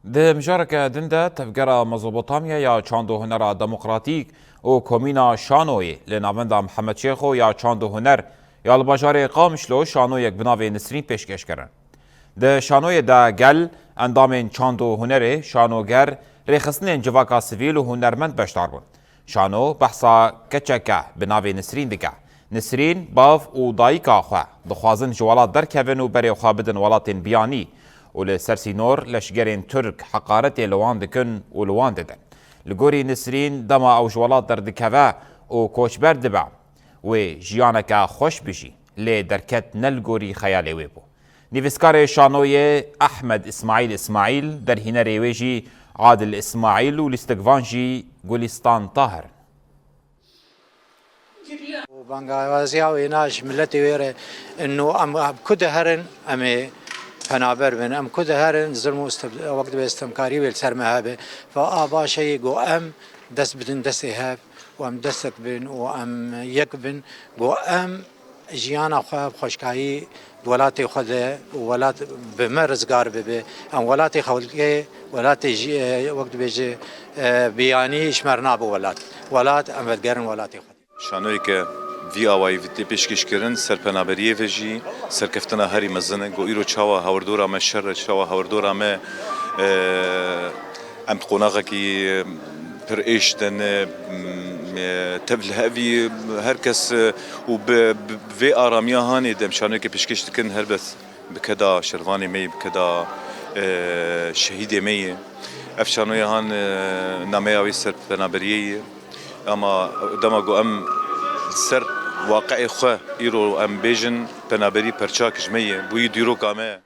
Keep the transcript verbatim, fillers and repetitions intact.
Di mijareke din de Tevgera Mezopotamya ya Çand û Hunera Demokratîk û Komîna Şanoyê li Navenda Mihemed Şêxo ya Çand û Huner ya li bajarê Qamişlo şanoyek bi navê Nisrîn pêşkêş kirin. Di şanoyê de gel, endamên çand û hunerê, şanoger, rêxistinên civaka sivîl û hunermend beşdar bûn. Şano behsa keçeke bi navê Nisrîn dike. Nisrîn, bav û dayika xwe dixwazin ji welat derkevin û berê xwe bidin welatên biyanî û li ser sînor leşgerên Tirk heqaretê li wan dikin û li wan didin. Li gorî Nisrîn, dema ew ji welat derdikeve û koçber dibe, wê jiyaneke xweş bijî, lê derket ne li gorî xeyalê wê bû. Nivîskarê şanoyê Ehmed Îsmaîl Îsmaîl, derhînerê wê jî Adil Îsmaîl û lîstikvan jî Gulîstan Tahir in. Û bangawaziya wêna ji miletê wê re ino em, em ku diherin, em ê penaber bin. Em ku diherin, zilm û istem-, wek dibê stemkarî wê li ser me hebe. Fa a baş e yê ku em dest bidin destê hev û em destek bin û em yek bin, ku em jiyana xwe bi xweşkayî welatê xwe de û welat bi me rizgar bibe. Em welatê xelkê, welatê jî, e, wek dibêje, e, biyanî ji me re nabe welat. Welat em vedigerin welatê xwe. Şanoyeke vî awayî tê pêşkêşkirin, ser penaberiyê ve jî serkeftina herî mezin e. Ku îro çawa hawirdora me şer e, çawa hawirdora me, e, em di qonaxekî, e, pir êş de ne, m, e, tevlihevî her kes, e, û bi, bi vê aramiya hanê dem şanoyeke pêşkêş dikin, helbet bi keda şervanê me yê, bi keda, e, şehîdê me yê. Ev şanoya han, e, nameya wê ser penaberiyê ye. Ama dema ku em ser waqiê xwe îro em bêjin, penaberî perçak ji me ye. Bûyî dîroka me.